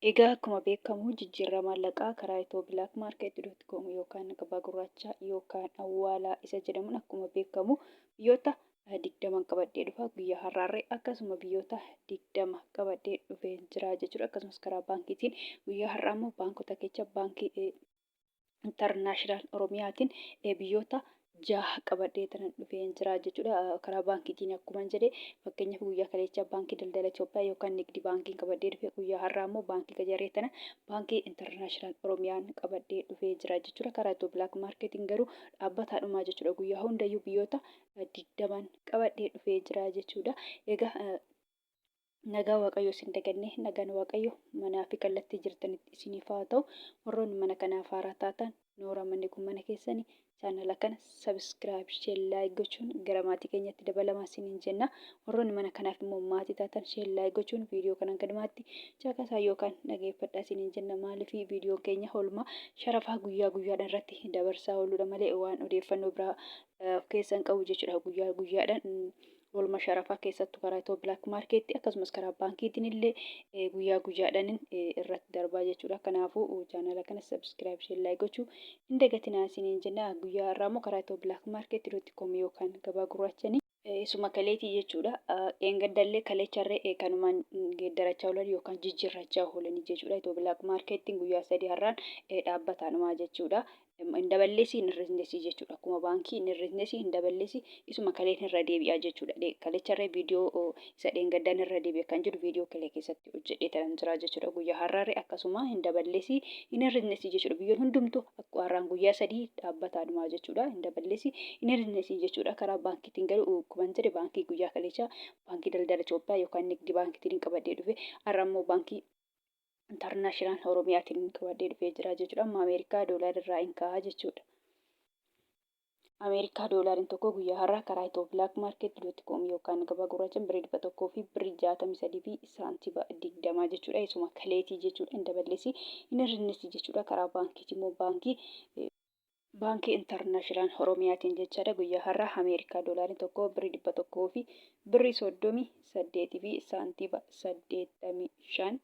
Egaa akkuma beekamu jijjiirraa maallaqaa karaa ethio-blackmarket.com yookaan gabaa gurraacha yookaan awwaalaa isa jedhamuun akkuma beekamu biyyoota 20 qabadhee dhufa. Guyyaa har'aarree akkasuma biyyoota 20 qabadhee dhufee jira jechuudha. Akkasumas karaa baankiitiin guyyaa har'aa immoo baankota keessa baankii Intarnaashinaal Oromiyaatiin biyyoota jaha qabadhee tanan dhufeen jira jechuudha. Karaa baankiitiin akkuman jedhe, fakkeenyaaf guyyaa kaleechaa Baankii Daldala Itoophiyaa yookaan Nigdi Baankiin qabadhee dhufe, guyyaa har'aa immoo baankii qacaree tana Baankii Intarnaashinaal Oromiyaan qabadhee dhufee jira jechuudha. Karaa Itiyoo Black Marketiin garuu dhaabbataadhumaa jechuudha. Guyyaa hundayyuu biyyoota 20n qabadhee dhufee jira jechuudha. Egaa nagaa Waaqayyo isin daganne, nagaan Waaqayyo manaa fi kallattii jirtanitti isiniif haa ta'u. Warroonni mana kanaaf haaraa taatan, noora, manni kun mana keessani. Chaanala kana subscribe, share, like gochuun gara maatii keenyatti dabalamaa isiniin jenna. Warroonni mana kanaaf immoo maatii taatan, share, like gochuun viidiyoo kana gadumaatti caqasaa yookaan dhageeffadhaa isiniin jenna. Maaliif viidiyoon keenya oolmaa sharafaa guyyaa guyyaadhaan irratti dabarsaa ooludha malee waan odeeffannoo biraa of keessaa hin qabu jechuudha. Guyyaa guyyaadhaan oolma sharafaa keessattuu karaa Itiyoo Black Market akkasumas karaa baankiitiin illee guyyaa guyyaadhaan irratti darbaa jechuudha. Kanaafuu chaanala kana subscribe, share, like gochuu hin dagatinaa isiniin jenna. Guyyaa har'aa immoo karaa Itiyoo Black Market .com yookaan gabaa gurraachanii isuma kaleetii jechuudha. Dheengaddallee kaleecharree kanumaan geeddarachaa oolan yookaan jijjiirrachaa oolanii jechuudha. Itiyoo Black Marketiin guyyaa 3 har'aan dhaabbataadhuma jechuudha. Hin daballesi, hin hir'isnesi jechuudha. Akkuma baankii hin hir'isnesi, hin daballesi, isuma kaleen irra deebi'aa jechuudha. Kalecharree viidiyoo isa dheengaddaan irra deebi'a kan jedhu viidiyoo kalee keessatti hojjedhee tanan jira jechuudha. Guyyaa har'aarree akkasuma hin daballesi, hin hir'isnesi jechuudha. Biyyoon hundumtu akkuma har'aan guyyaa 3 dhaabbataadhuma jechuudha. Hin daballesi, hin hir'isnesi jechuudha. Karaa baankiitiin garuu akkuma jedhe baankii guyyaa kaleechaa Baankii Daldala Itoophiyaa yookaan Nigdi Baankiitiin qabadhee dhufe, har'a immoo Baankii Intarnaashinaal Oromiyaatiin qabadhee dhufee jira jechuudha. Amma Ameerikaa doolaar irraa hin ka'a jechuudha. Ameerikaa doolaariin tokko guyyaa har'aa karaa Itiyoo Black Market dot com yookaan gabaa gurraachaan birrii 100 fi birrii 63 fi saantiba 20 jechuudha. Isuma kaleetii jechuudha. Hin daballesi, hin hir'inesi jechuudha. Karaa baankiiti immoo baankii Intarnaashinaal Oromiyaatiin jechaadha. Guyyaa har'aa Ameerikaa doolaariin tokko birrii 100 fi birrii 38 fi saantiba 85.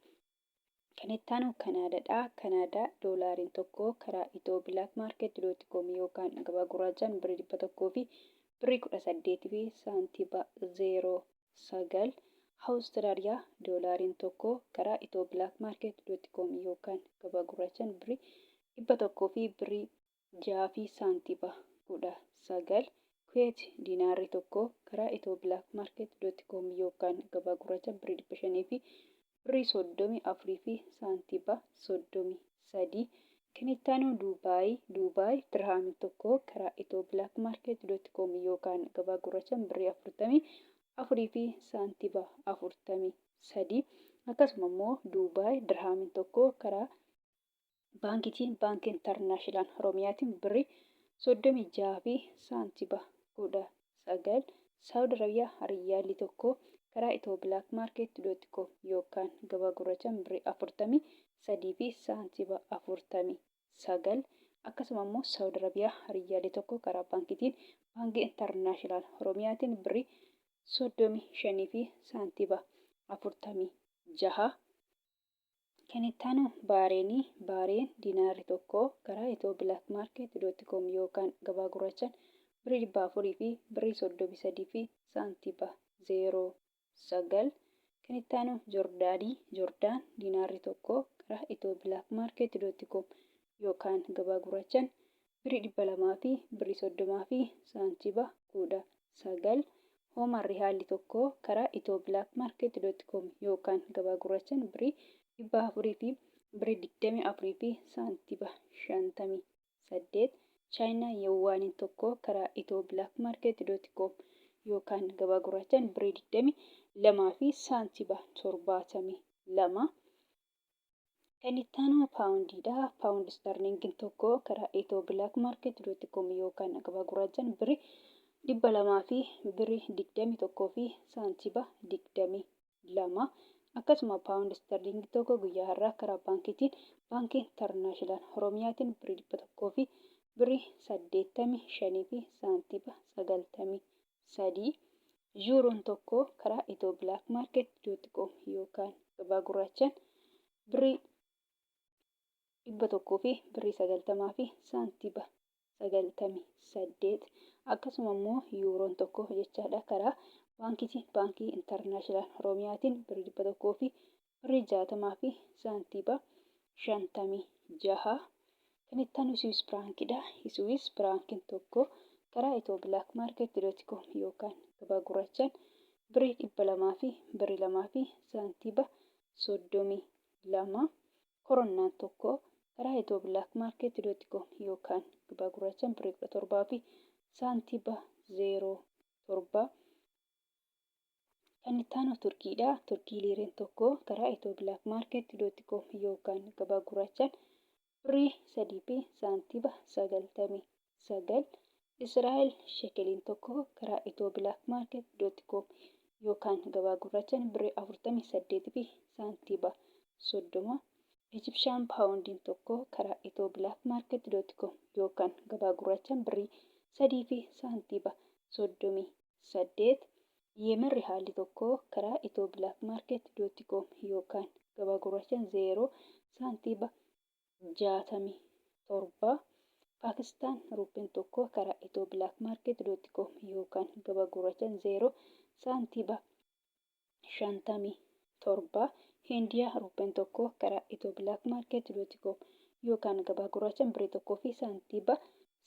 Kan itti aanu Kanaadaadha. Kanaadaa doolaariin tokko karaa Itiyoo Black Market dot com yookaan gabaa gurraachaan birrii 100 fi birrii 18 fi saantiba 09. Awustiraaliyaa doolaariin tokko karaa Itiyoo Black Market dot com yookaan gabaa gurraachaan birrii 100 fi birrii 6 fi saantiba 19. Kuweet diinaarri tokko karaa Itiyoo Black Market dot com yookaan gabaa gurraachaan birrii 500 fi birrii 34 fi saantiba 33. Kan itti aanu Duubaayi, Duubaay dirhaamiin tokko karaa Itiyoo Black Market dot com yookaan gabaa gurraachaan birrii 44 fi saantiba 43. Akkasuma immoo Duubaay dirhaamiin tokko karaa baankiitiin Baankii Intarnaashinaal Oromiyaatiin birrii 36 fi saantiba 19. Saawud Arabiyaa riyyaalli tokko karaa Itiyoo Black Market dot com yookaan gabaa gurraachaan birrii 43 fi saantiba 49. Akkasuma immoo Saawud Arabiyaa riyyaalli tokko karaa baankiitiin Baankii Intarnaashinaal Oromiyaatiin birrii 35 fi saantiba 46. Kan itti aanu Baareenii, Baareen diinaarri tokko karaa Itiyoo Black Market dot com yookaan gabaa gurraachaan birrii 400 fi birrii 33 fi saantiba 09. Kan itti aanu Jordaanii, Jordaan diinaarri tokko karaa Itiyoo Black Market dot com yookaan gabaa gurraachaan birrii 200 fi birrii 30 fi saantiba 19. Hoomaan Rihaalli tokko karaa ethio-blackmarket dot com yookaan gabaa gurraachaan birrii 400 fi birrii 24 fi saantiba 58. Chaayinaa Yewwaaniin tokko karaa ethio-blackmarket dot com yookaan gabaa gurraachaan birrii 22 fi saantiba 72. Kan itti aanu paawundiidha. Paawundi istarliingiin tokko karaa Itiyoo Black Market dot com yookaan gabaa gurraachaan birrii 200 fi birrii 21 fi saantiba 22. Akkasuma paawundi istarliingii tokko guyyaa har'aa karaa baankiitiin Baankii Intarnaashinaal Oromiyaatiin birrii 100 fi birrii 85 fi saantiba 93. Yuuroon tokko karaa Itiyoo Black Market dot com yookaan gabaa gurraachaan birrii 100 fi birrii 90 fi saantiba 98. Akkasuma immoo yuuroon tokko jechaadha karaa baankiitiin, baankii intarnaashinaal Oromiyaatiin birrii 100 fi birrii 60 fi saantiba 56. Kan itti aanu Swiss Firaankidha. Swiss Firaankiin tokko karaa Itiyoo Black Market dot com yookaan gabaa gurraachaan birrii 200 fi birrii 2 fi saantiba 32. Koronnaan tokko karaa Itiyoo Black Market dot com yookaan gabaa gurraachaan birrii 17 fi saantiba 07. Kan itti aanu Turkiidha. Turkii liireen tokko karaa ethioblkmarket.com yookaan gabaa gurraachaan birrii 3 fi saantiba 99. Israa'el shekeliin tokko karaa ethioblkmarket.com yookaan gabaa gurraachaan birrii 48 fi saantiba 30. Egyptian paawundiin tokko karaa ethioblkmarket.com yookaan gabaa gurraachaan birrii 3 fi saantiba 38. Yemen Rihaalli tokko karaa ethioblkmarket.com yookaan gabaa gurraachaan 0 saantiba 67. Paakistaan Ruupiin tokko karaa ethioblkmarket.com yookaan gabaa gurraachaan 0 saantiba 57. Hindiyaa Ruupiin tokko karaa ethioblkmarket.com yookaan gabaa gurraachaan birrii 1 fi saantiba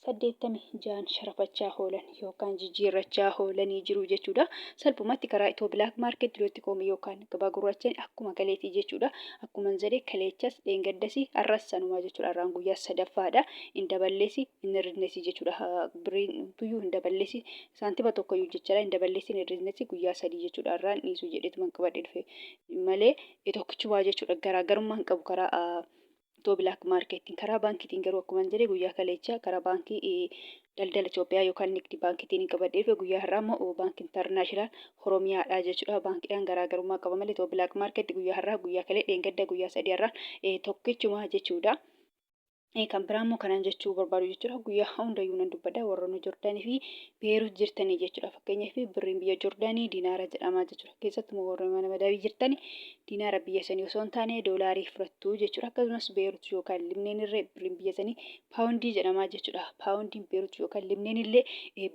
86n sharafachaa oolan yookaan jijjiirrachaa oolanii jiru jechuudha. Salphumatti karaa ethioblkmarket.com yookaan gabaa gurraachaan akkuma kaleetii jechuudha. Akkuman jedhe kaleechas dheengaddasi har'as sanumaa jechuudha. Har'aan guyyaa sadaffaadha. Hin daballeesi hin hir'isnesi jechuudha. Birriin tuyyuu hin daballeesi saantima tokkoyyuu jechaadha. Hin daballeesi hin hir'isnesi guyyaa sadii jechuudha. Har'aan dhiisuu jedheetuman qabadhe dhufe malee tokkichumaa jechuudha. Garaagarummaa hin qabu karaa Itoo Black Market karaa baankiitiin garuu akkuman jedhe guyyaa kaleecha karaa baankii daldala Itoophiyaa yookaan Nigdi baankiitiin hin qabadhee dhufe, guyyaa har'aa immoo baankii intarnaashinaal Oromiyaadha jechuudha. Baankiidhaan garaagarummaa qaba malee Itoo Black Market guyyaa har'aa, guyyaa kalee, dheengadda guyyaa sadii har'aa tokkichuma jechuudha. Kan biraa immoo kanan jechuu barbaadu jechuudha. Guyyaa hundayyuu nan dubbadha, warroonni Jordaanii fi Beerut jirtanii jechuudha. Fakkeenyaaf birriin biyya Jordaanii dinaara jedhama jechuudha. Keessattuu warroonni mana madabii jirtanii dinaara biyya sanii osoo hin taane doolaarii fudhattu jechuudha. Akkasumas Beerut yookaan Libneen irree birriin biyya sanii paawundii jedhama jechuudha. Paawundiin Beerut yookaan Libneen illee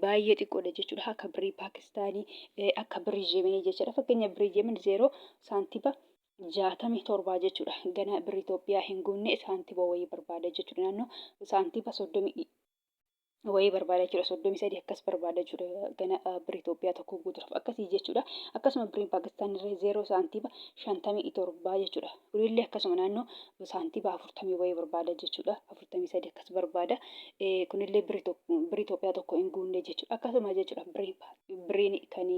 baay'ee xiqqoodha jechuudha. Akka birrii Paakistaanii, akka birrii Yemenii jechuudha. Fakkeenyaaf birrii Yemen 0 saantiba 67 jechuudha. Gana birri Itoophiyaa hin guunne, saantiba wayii barbaada jechuudha. Naannoo saantiba 30 wayii barbaada jechuudha. 33 akkas barbaada jechuudha. Gana birri Itoophiyaa tokko guutuudhaaf akkasii jechuudha. Akkasuma birriin Paakistaan irree 0 saantiba 57 jechuudha. Kunillee akkasuma naannoo saantiba 40 wayii barbaada jechuudha. 43 akkas barbaada. Kunillee birri Itoophiyaa tokko hin guunne jechuudha. Akkasuma jechuudha birriin kan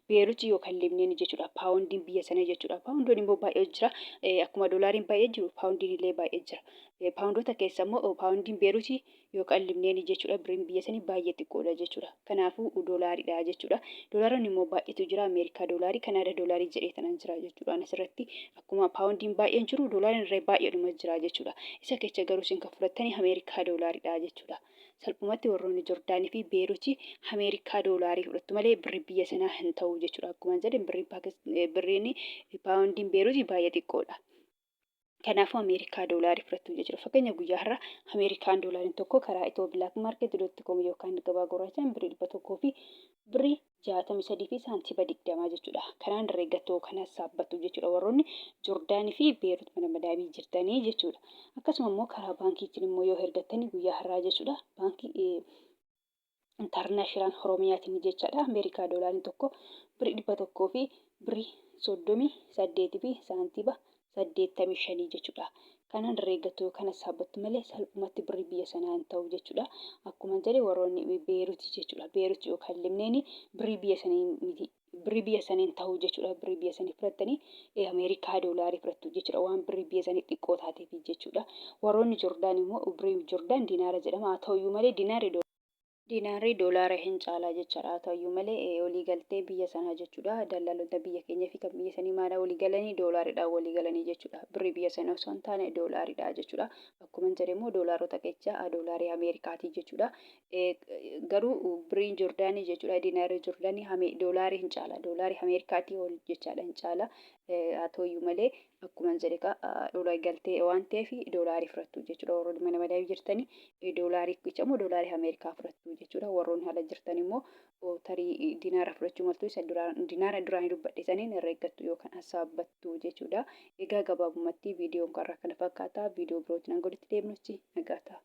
Beeruti yookaan Libneen jechuudha. Paawundiin biyya sana jechuudha. Paawundoon immoo baay'ee jira. Akkuma doolaariin baay'ee jiru paawundiin illee baay'ee jira. Paawundoota keessa immoo paawundiin Beeruti yookaan Libneen jechuudha. Birriin biyya sanii baay'ee xiqqoodha jechuudha. Kanaafuu doolaariidha jechuudha. Doolaaronni immoo baay'eetu jira. Ameerikaa doolaarii, Kanaadaa doolaarii jedhee tanan jira jechuudha. Asirratti akkuma paawundiin baay'een jiru doolaariin irra baay'eedhuma jira jechuudha. Isa keessa garuu isin kan fudhattanii Ameerikaa doolaariidha jechuudha. Salphumatti warroonni Jordaanii fi Beeruti Ameerikaa doolaarii fudhattu malee birri biyya sanaa hin ta'u jechuudha. Akkuma jedhe birriin paawundiin Beeruti baay'ee xiqqoodha. Kanaafuu Ameerikaa doolaarii fudhattu jechuudha. Fakkeenya guyyaa har'a Ameerikaan doolaariin tokko karaa Itiyoo Black Market dot com yookaan gabaa gurraachaan birrii 100 fi birrii 63 fi saantiba 20 jechuudha. Kanaan herreeggattu kana saabbattu jechuudha. Warroonni Jordaanii fi Beerut mana madaamii jirtanii jechuudha. Akkasuma immoo karaa baankiitiin immoo yoo hergattanii guyyaa har'aa jechuudha. Baankii intarnaashinaal Oromiyaatiin jechaadha. Ameerikaa doolaariin tokko birrii 100 fi birrii 38 fi saantiba 85 jechuudha. Kanaan herreeggattu yookaan saabbattu malee salphumatti birrii biyya sanaa hin ta'u jechuudha. Akkuma jedhe warroonni Beeruti jechuudha. Beerut yookaan Libneeni birrii biyya sanii miti. Birrii biyya sanii hin ta'u jechuudha. Birrii biyya sanii fudhattanii Ameerikaa doolaarii fudhattu jechuudha. Waan birrii biyya sanii xiqqoo taateef jechuudha. Warroonni Jordaan immoo birrii Jordaan dinaara jedhama. Haa ta'uyyuu malee dinaarri doolaara hin caalaa jechaadha. Haa ta'uyyuu malee walii galtee biyya sanaa jechuudha. Dallaalota biyya keenya fi kan biyya sanii maadhaan walii galanii? Doolaariidhaan walii galanii jechuudha. Birrii biyya sanii osoo hin taane doolaariidha jechuudha. Akkuma jedhe immoo doolaarota keessa doolaarii Ameerikaatii jechuudha. Garuu birriin Jordaanii jechuudha. Dinaarri Jordaanii doolaarii hin caala. Doolaarii Ameerikaatii ol jechaadha, hin caala. Haa ta'uyyuu malee akkuman jedhe egaa galtee waan ta'eef doolaarii fudhattu jechuudha. Warroonni mana madaamii jirtanii doolaarii jecha immoo doolaarii Ameerikaa fudhattu jechuudha. Warroonni ala jirtan immoo tarii dinaara fudhachuu maltu isa duraan dinaara duraanii dubbadhe saniin herreeggattu yookaan hasaabbattu jechuudha. Egaa gabaabumatti viidiyoon karraa kana fakkaata. Viidiyoo birootiin hanga walitti deebinutti nagaa ta'a.